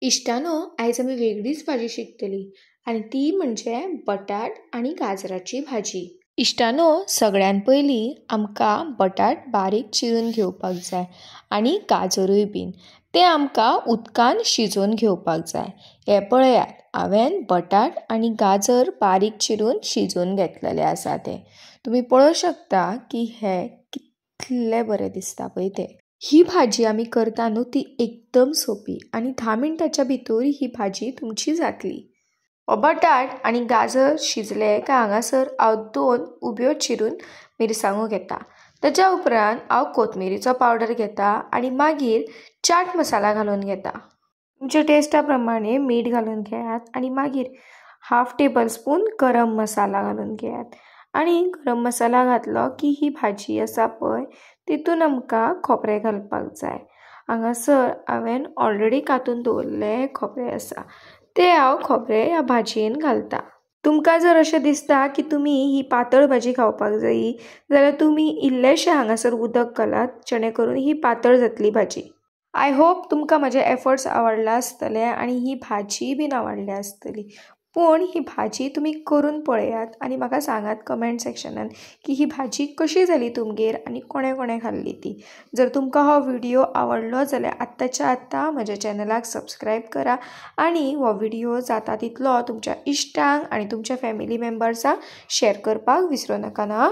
इश्टानो, आयज आमी वेगळीच भाजी शिकतली आनी ती म्हणजे बटाट आनी गाजराची भाजी. इश्टानो, सगळ्यान पयलीं आमकां बटाट बारीक चिरून घेवपाक जाय आनी गाजरूय बीन ते आमकां उदकान शिजोवन घेवपाक जाय. हे पळयात, हांवें बटाट आनी गाजर बारीक चिरून शिजोवन घेतलेले आसा. ते तुमी पळोवंक शकता की हे कितले बरें दिसता पळय ते. ही भाजी आमी करता न्हू ती एकदम सोंपी आनी 10 मिनटाच्या भितर ही भाजी तुमची जातली. हो बटाट आनी गाजर शिजले काय हांगासर हांव 2 उब्यो चिरून मिरसांगो घेता. ताच्या उपरांत हांव कोथमिरीचो पावडर घेता आनी मागीर चाट मसाला घालून घेता. तुमच्या टेस्टा प्रमाणे मीठ घालून घेयात आनी मागीर 1/2 टेबल स्पून गरम मसाला घालून घेयात. आनी गरम मसाला घातलो की ही भाजी आसा पळय तितून आमकां खोबरें घालपाक जाय. हांगासर हांवें ऑलरेडी कातून दवरलें खोबरें आसा ते हांव खोबरें ह्या भाजयेन घालता. तुमकां जर अशें दिसता की तुमी ही पातळ भाजी खावपाक जायी जाल्यार तुमी इल्लेशें हांगासर उदक घालात, जेणे करून ही पातळ जातली भाजी. I hope तुमकां म्हजे एफर्ट्स आवडला आसतले आनी ही भाजी बीन आवडल्या आसतली. पूण ही भाजी तुमी करून पळयात आनी म्हाका सांगात कमेंट सेक्शनान की ही भाजी कशी जाली तुमगेर आनी कोणें कोणें खाल्ली ती. जर तुमकां हो व्हिडियो आवडलो जाल्यार आत्ताच्या आत्तां म्हज्या चॅनलाक सबस्क्रायब करा आनी हो व्हिडियो जाता तितलो तुमच्या इश्टांक आनी तुमच्या फॅमिली मेम्बर्सांक शेअर करपाक विसरूं नाका ना.